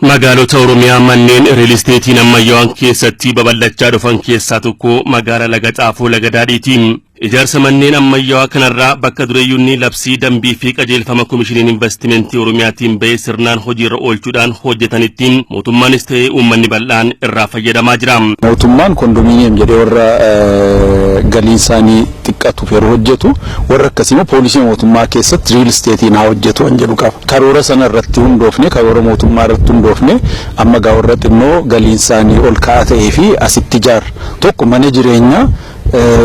Magaalota Oromiyaa manneen real estate'n ammayyaawwan keessatti babal'achaa dhufan keessaa tokko magaalaa Laga Xaafoo Laga Daadhiiti. Ijaarsa manneen ammayyaawaa kanarraa bakka dureeyyuunni labsii, dambii fi qajeelfama Komishiniin Investimentii Oromiyaatiin bahee sirnaan hojiirra oolchuudhaan hojjetanitti mootummaanis ta'ee uummanni bal'aan irraa fayyadamaa jira. Mootummaan condominium jedhee warra galiin isaanii xiqqatuuf yeroo hojjetu, warra akkasii immoo poolisii mootummaa keessatti real estate'n haa hojjetu kan jedhu qaba. Karoora sana irratti hundoofne, karoora mootummaa irratti hundoofne, amma gaa warra xinnoo galiin isaanii ol ka'aa ta'ee fi asitti ijaarra. Tokko mana jireenyaa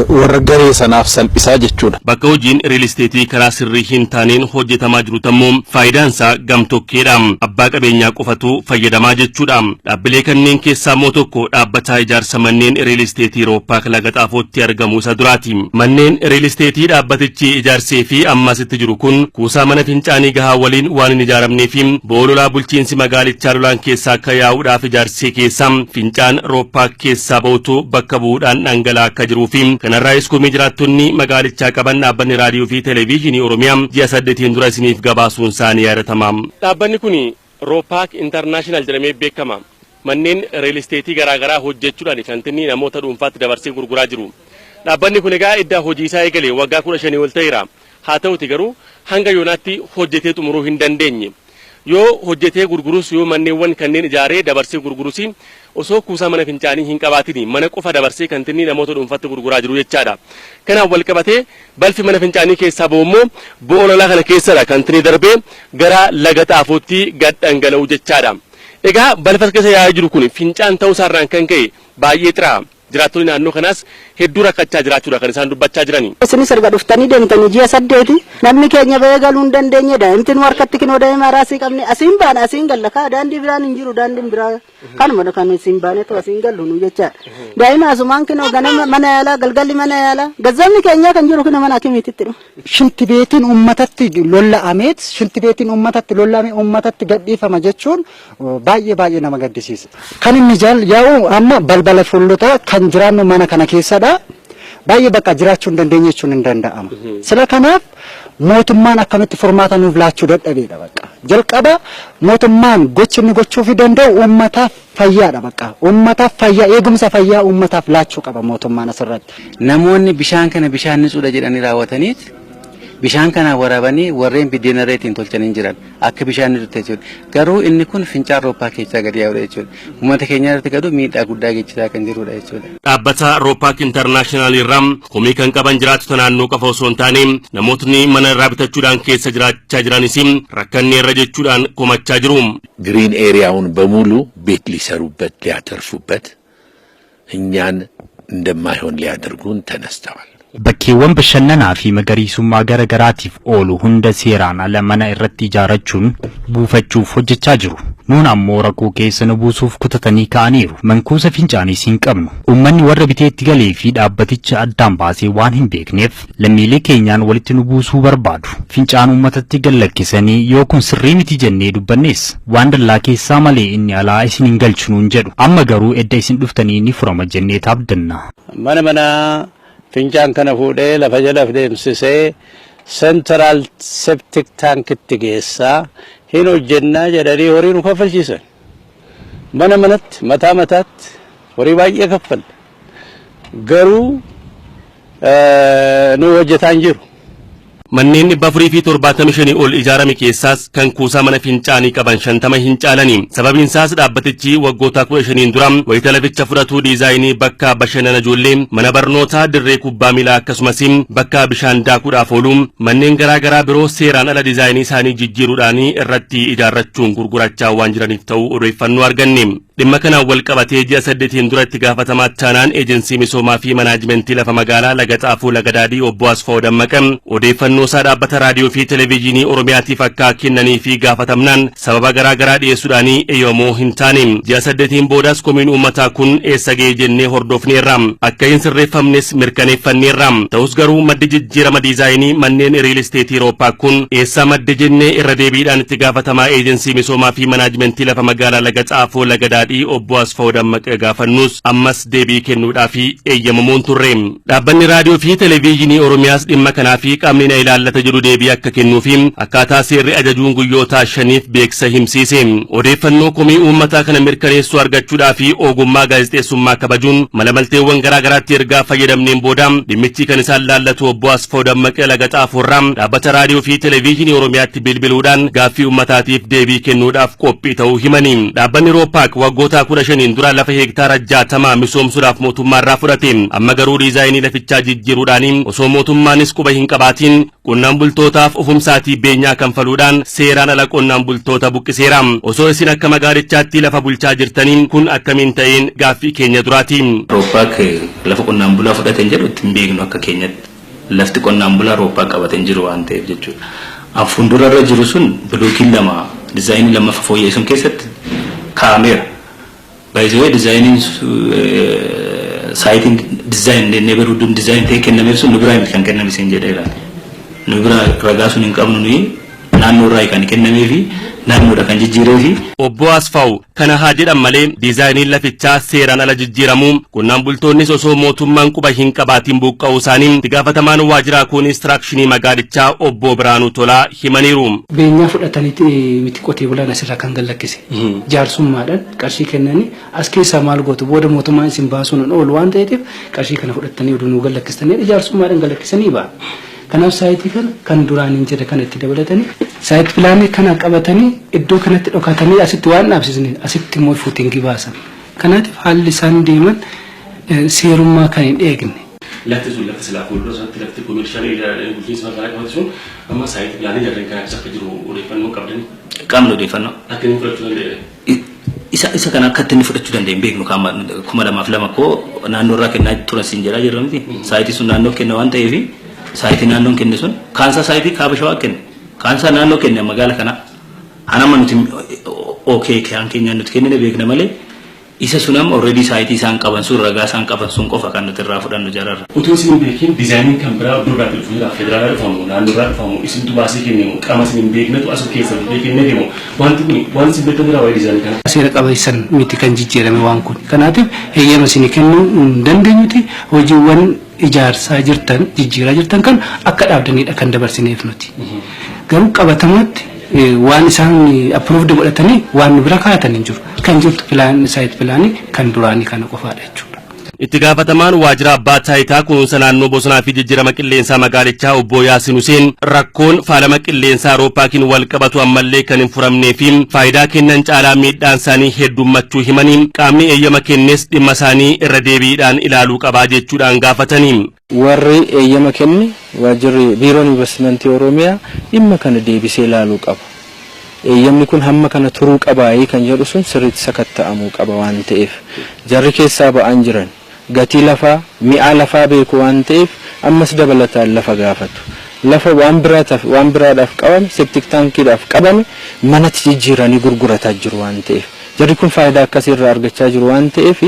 warra garee sanaaf salphisaa jechuudha. Bakka hojiin real estate karaa sirrii hin taaneen hojjetamaa jiru tammoo faayidaan isaa gamtokkeedha. Abbaa qabeenyaa qofatu fayyadamaa jechuudha. Dhaabbilee kanneen keessaa immoo tokko dhaabbata ijaarsa manneen real estate Rooppaak Laga Xaafootti argamu isa duraati. Manneen real estate dhaabbatichi ijaarsee fi ammasitti jiru kun kuusaa mana fincaanii gahaa waliin waan hin ijaaramnee fi bo'oo bulchiinsi magaalichaa lolaan keessaa akka yaa'uudhaaf ijaarsee keessaa fincaan Rooppaak keessaa ba'utu bakka bu'uudhaan dhangala'aa akka jiruu fi kanarraayis komii jiraattonni magaalichaa qaban dhaabbanni raadiyoo fi televezyiinii Oromiyaa ji'a 8n dura isiniif gabaasuun isaanii yaadatama. Dhaabbanni kun Roopaak International jedhamee beekama. Manneen real estate garaagaraa hojjechuudhaan kan inni namoota dhuunfaatti dabarsee gurguraa jiru. Dhaabbanni kun egaa iddaa hojii isaa eegale waggaa 15 ol ta'eera. Haa ta'uti garuu hanga yoonaatti hojjetee xumuruu hin dandeenye. Yoo hojjetee gurgurus, yoo manneewwan kanneen ijaaree dabarsee gurgurus, osoo kuusaa mana fincaanii hin qabaatin mana qofa dabarsee kan inni namoota dhuunfaatti gurguraa jiru jechaadha. Kanaaf wal qabatee balfi mana fincaanii keessaa ba'u immoo bo'oo lolaa kana keessadha kan inni darbee gara Laga Xaafootti gad dhangala'u jechaadha. Egaa balfa keessa yaa'aa jiru kun fincaan ta'uu isaarraan kan ka'e baay'ee xiraa. Jiraattonni naannoo kanaas hedduu rakkachaa jiraachuudha kan isaan dubbachaa jirani. Isinis erga dhuftanii deemtanii ji'a 8, namni keenya bahee galuu hin dandeenye. Daa'imti nu harkatti kinoo daa'ima raasii qabne, asiin baana, asiin galla kaa. Daandii biraan hin jiru, daandiin biraa kanuma kan isiin baanetu asiin gallu nu jechaadha. Daa'ima asumaan kinoo ganama mana yaalaa, galgalli mana yaalaa, gazzabni keenya kan jiru kinoo mana hakimiititti dhufa. ሽንት ቤትን uummatatti lolla'ameet ሽንት ቤትን uummatatti lolla'ame uummatatti gadhiifama jechuun baay'ee baay'ee nama gaddisiisa. Kan inni jaal yaa'u amma balbala fuullotaa kan jiraannu mana kana keessadha. Baay'ee bakka jiraachuu hin dandeenye jechuun hin danda'ama. Sila kanaaf mootummaan akkamitti furmaata nuuf laachuu dadhabeedha bakka. Jalqaba mootummaan gochi inni gochuufii danda'u uummataaf fayyaadha bakka. Uummataaf fayyaa, eegumsa fayyaa uummataaf laachuu qaba mootummaan asirratti. Namoonni bishaan kana bishaan nitsuudha jedhanii raawwataniit bishaan kana waraabanii warreen biddeena irra ittiin tolchanii jiran akka bishaan nitsuutti jechuudha. Garuu inni kun fincaan Rooppaa keessaa gadi yaa'udha jechuudha. Uummata keenya irratti garuu miidhaa guddaa geessisaa kan jirudha jechuudha. Dhaabbata Roopaak International irraa komii kan qaban jiraattota naannoo qofa osoo hin taane, namootni mana irraa bitachuudhaan keessa jiraachaa jiranis rakkanne irra jechuudhaan komachaa jiru. Green area ውን በሙሉ ቤት ሊሰሩበት፣ ሊያተርፉበት፣ እኛን እንደማይሆን ሊያደርጉን ተነስተዋል። Bakkeewwan bashannanaa fi magariisummaa gara garaatiif oolu hunda seeraan ala mana irratti ijaarrachuun buufachuuf hojjechaa jiru. Nuun ammoo rakkoo keessa nu buusuuf kutatanii ka'aniiru. Mankuusa fincaaniis hin qabnu. Uummanni warra bitee itti galee fi dhaabbaticha addaan baasee waan hin beekneef lammiilee keenyaan walitti nu buusuu barbaadu. Fincaan uummatatti gallakkisanii yoo kun sirrii miti jennee dubbannees waan dallaa keessaa malee inni alaa isin hin galchu nuun jedhu. Amma garuu edda isin dhuftanii ni furama jennee taabdanna. Mana mana fincaan kana fuudhee lafa jala deemsisee central septic tank itti geessaa hin hojjennaa jedhanii horii nu kaffalchiisan. Mana manatti, mataa mataatti horii baay'ee kaffalla. Garuu nu hojjetaa hin jiru. Manneen 475 ol ijaarame keessaas kan kuusaa mana fincaanii qaban 50 hin caalani. Sababiin isaas dhaabbatichi waggoota 15n dura wayita laficha fudhatu diizaayinii bakka bashannana ijoollee, mana barnootaa, dirree kubbaa miilaa, akkasumas bakka bishaan daakuudhaaf oolu manneen garaa garaa biroo seeraan ala diizaayinii isaanii jijjiiruudhaan irratti ijaarrachuun gurgurachaa waan jiraniif ta'uu odeeffannoo arganne. Dhimma kanaan wal qabatee ji'a 8n dura itti gaafatamaa taanaan eejensii misoomaa fi manaajimentii lafa magaalaa Laga Xaafuu Laga Daadhii obbo Asfaw Dammaqa odeeffannoo isaa dhaabbata raadiyoo fi televezyiinii Oromiyaatiif akka kennanii fi gaafatamnaan sababa garaa garaa dhiyeessuudhaan eeyyamoo hin taane. Ji'a 8n boodas komiin uummataa kun eessa ga'e jennee hordofneerra. Akka hin sirreeffamnes mirkaneeffanneerra. Ta'us garuu maddi jijjiirama diizaayinii manneen real estate Rooppaa kun eessa madde jennee irra deebiidhaan itti gaafatamaa eejensii misoomaa fi manaajimentii lafa magaalaa Laga Xaafuu Laga Daadhii Daadhii obbo Asfaw Dammaqee gaafannus ammas deebii kennuudhaaf eeyyamamoon turre. Dhaabbanni raadiyoo fi televezyiinii Oromiyaas dhimma kanaa fi qaamni na ilaallata jedhu deebii akka kennuufi akkaataa seerri ajajuun guyyoota 5f beeksisa himsiise. Odeeffannoo komii uummataa kana mirkaneessuu argachuudhaa fi ogummaa gaazexeessummaa kabajuun malamalteewwan garaa garaatti ergaa fayyadamneen booda dhimmichi kan isaan laallatu obbo Asfaw Dammaqee Laga Xaafoorraa dhaabbata raadiyoo fi televezyiinii Oromiyaatti bilbiluudhaan gaaffii uummataatiif deebii kennuudhaaf qophii ta'uu himani. Dhaabbanni Roopaak waggoota 15n dura lafa heektaara 60 misoomsuudhaaf mootummaa irraa fudhate. Amma garuu diizaayinii lafichaa jijjiiruudhaan osoo mootummaanis quba hin qabaatiin qonnaan bultootaaf ofumsaatii beenyaa kanfaluudhaan seeraan ala qonnaan bultoota buqqiseera. Osoo isin akka magaalichaatti lafa bulchaa jirtaniin kun akkamiin ta'een gaaffii keenya duraati. Roopaak lafa qonnaan bulaa fudhate hin jedhu ittiin beeknu akka keenyatti. Lafti qonnaan bulaa Roopaak qabate hin jiru waan ta'eef jechuudha. Fuuldura irra jiru sun bilookiin 2 dizaayinii lammaffaa fooyya'e sun keessatti kaa'ameera. Baay'ee dizaayiniin saayitiin design neighborhood design ta'ee kennameef sun nu biraa miti kan kenname siin jedheera. Nu biraa ragaa sun hin qabnu, nuyi naannoo irraa kan kennamee fi naannoodha kan jijjiiree fi. Obbo Asfaw kana haa jedhan malee diizaayiniin lafichaa seeraan ala jijjiiramuu, qonnaan bultoonnis osoo mootummaan quba hin qabaatiin buqqa'uu isaanii itti gaafatamaan waajjira koonistirakshinii magaalichaa obbo Biraanuu Tolaa himaniiru. Beenyaa fudhataniiti miti qotee bulaan asirraa kan gallakkise. Jaarsummaadhaan qarshii kennanii as keessaa maal gootu, booda mootummaan isin baasuun hin oolu waan ta'eef qarshii kana fudhatanii oduu nuu gallakkistanii jaarsummaadhaan gallakkisanii ba'a. Kanaaf saayitii kana kan duraan hin jirre kana itti dabalatanii site planii kana qabatanii iddoo kanatti dhokatanii asitti waan dhaabsisne asitti immoo footingii baasan. Kanaatiif haalli isaan deeman seerummaa kan hin eegne. Lafti sun lafti silaa fuuldura isaatti lafti commercial bulchiinsa magaalaa qabate sun amma site planii jarreen kana keessa akka jiru odeeffannoo qabdanii. Qaamni odeeffannoo. Akka inni fudhachuu danda'e. Isa kana akka inni fudhachuu danda'e hin beeknu. Qaama 2002 koo naannoo irraa kennaa turan siin jedhaa jirra miti. Saayitii sun naannoo kenna waan ta'eef saayitii naannoon kenne sun kaansaa saayitii kaaba Shawaa kenne, kaansaa naannoo kenne magaala kana anama nuti okay kan keenya nuti kennine beekna malee isa sun amma already saayitii isaan qaban sun, ragaa isaan qaban sun qofa kan nuti irraa fudhannu jararra. Utuu isin hin beekin diizaayiniin kan biraa iddoo biraatti dhufu jira. Federaalaa dhufamu, naannoo irraa dhufamu, isintu baasii kennemu, qaama isin hin beeknetu asuma keessa dhufee kennee deemu. Wanti kun waan isin beektan jira waa'ee diizaayinii kana. Seera qabeessan miti kan jijjiirame waan kun. Kanaatiif heeyyama isinii kennuu hin dandeenyuti, hojiiwwan ijaarsaa jirtan jijjiiraa jirtan kan akka dhaabdanidha kan dabarsineef nuti. Garuu qabatamaatti waan isaan approved godhatanii waan nu bira kaa'atan hin jiru. Kan jirtu plan site planii kan duraanii kana qofaadha jechuudha. Itti gaafatamaan waajjira abbaa taayitaa kunuunsa naannoo bosonaa fi jijjiirama qilleensaa magaalichaa obbo Yaasin Huseen rakkoon faalama qilleensaa Roopaakiin wal qabatu ammallee kan hin furamnee fi faayidaa kennan caalaa miidhaan isaanii heddummachuu himanii, qaamni eeyyama kennes dhimma isaanii irra deebiidhaan ilaaluu qabaa jechuudhaan gaafatanii. Warri eeyyama kenne, waajjirri biiroon investimentii Oromiyaa, dhimma kana deebisee ilaaluu qaba. Eeyyamni kun hamma kana turuu qabaayii kan jedhu sun sirriitti sakatta'amuu qaba waan ta'eef, jarri keessaa ba'an jiran gatii lafaa, mi'aa lafaa beeku waan ta'eef ammas dabalataan lafa gaafatu. Lafa waan biraataaf waan biraadhaaf qabame, septic tankiidhaaf qabame manatti jijjiiranii gurgurataa jiru waan ta'eef, jarri kun faayidaa akkasii irraa argachaa jiru waan ta'eef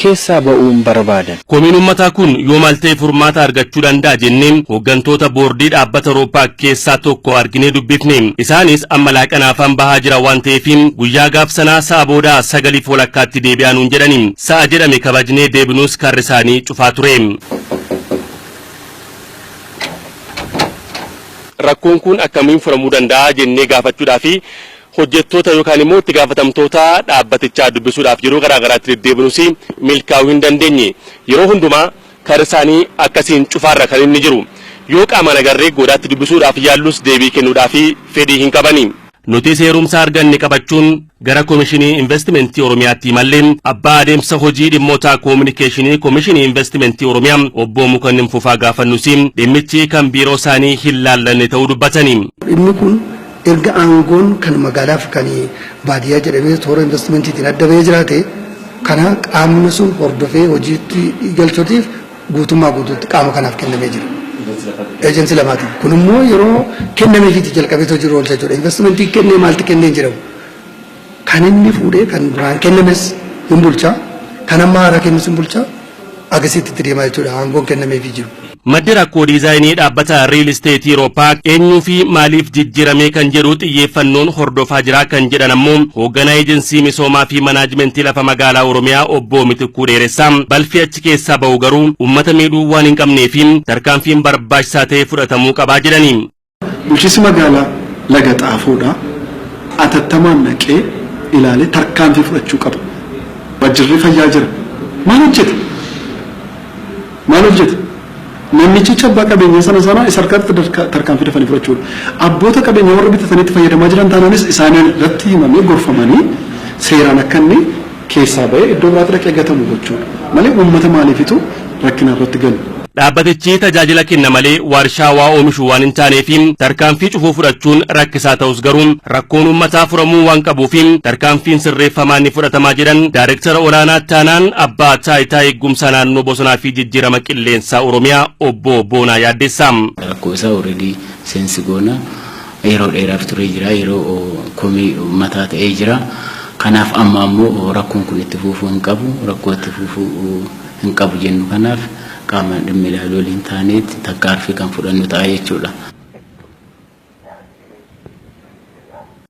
keessaa ba'uu hin barbaadan. Komiin uummataa kun yoo maal ta'e furmaata argachuu danda'a jennee hooggantoota boordii dhaabbata Roopaak keessaa tokko arginee dubbifne. Isaanis amma laaqanaafaan bahaa jira waan ta'eef guyyaa gaaf sanaa sa'a boodaa 9:30tti deebi'aa nuun jedhani. Sa'a jedhame kabajnee deebinuus karri isaanii cufaa ture. Rakkoon kun akkamiin furamuu danda'a jennee gaafachuudhaa fi hojjettoota yookaan immoo itti gaafatamtoota dhaabbatichaa dubbisuudhaaf yeroo garaa garaatti deddeebinuus milkaa'uu hin dandeenye. Yeroo hundumaa karri isaanii akkasiin cufaarra kan inni jiru. Yoo qaamaan agarree goodaatti dubbisuudhaaf yaallus deebii kennuudhaaf fedhii hin qabani. Nuti seerumsa arganne qabachuun gara Komishinii Investimentii Oromiyaatti imallee abbaa adeemsa hojii dhimmoota koominikeeshinii Komishinii Investimentii Oromiyaa obbo Mukannin Fufaa gaafannus dhimmichi kan biiroo isaanii hin laallanne ta'uu dubbatani. Dhimmi kun erga aangoon kan magaalaaf kan baadiyyaa jedhamee toora investimentiitiin adda bahee jiraate, kana qaamni sun hordofee hojiitti galchuutiif guutummaa guutuutti qaama kanaaf kennamee jira. Eejensi lamaati. Kun immoo yeroo kennameefiiti jalqabeetoo jiru oolcha jechuudha. Investimentii kennee maalti kennee hin jedhamu. Kan inni fuudhee kan duraan kennames hin bulchaa. Kan amma haaraa kennus hin bulchaa. Agasitti itti deemaa jechuudha. Aangoon kennameefii jiru. Maddi rakkoo diizaayinii dhaabbata real esteetii Roopaak eenyuu fi maaliif jijjiiramee kan jedhu xiyyeeffannoon hordofaa jira kan jedhan ammoo hoogganaa eejensii misoomaa fi manaajimentii lafa magaalaa Oromiyaa obbo Mitikkuu Dheeressaa, balfi achi keessaa ba'u garuu uummata miidhuu waan hin qabnee fi tarkaanfiin barbaachisaa ta'e fudhatamuu qabaa jedhani. Bulchiinsi magaalaa Laga Xaafoodha atattamaan dhaqee ilaalee tarkaanfii fudhachuu qaba. Waajjirri fayyaa jira. Maal hojjeta? Maal hojjeta? Namichi abbaa qabeenyaa sana isa harkatti tarkaanfii dafanii fudhachuudha. Abboota qabeenyaa warra bitatanii itti fayyadamaa jiran taanaanis isaaniin irratti himamee gorfamanii seeraan akka inni keessaa ba'ee iddoo biraatti dhaqee gatamu gochuudha. Malee uummata maaliifitu rakkina irratti galu? Dhaabbatichi tajaajila kenna malee warshaa waa oomishu waan hin taaneef tarkaanfii cufuu fudhachuun rakkisaa ta'us, garuu rakkoon uummataa furamuu waan qabuuf tarkaanfiin sirreeffamaa ni fudhatamaa jedhan Daayirektara olaanaa taanaan abbaa taayitaa eegumsa naannoo bosonaa fi jijjiirama qilleensaa Oromiyaa obbo Boonaa Yaaddeessaa. Rakkoo isaa already sense goona, yeroo dheeraaf turee jira, yeroo komii uummataa ta'ee jira. Kanaaf amma ammoo rakkoon kun itti fufuu hin qabu, rakkoo itti fufuu hin qabu jennu. Kanaaf qaama dhimmi ilaaluu waliin taaneetti tarkaanfii kan fudhannu ta'a jechuudha.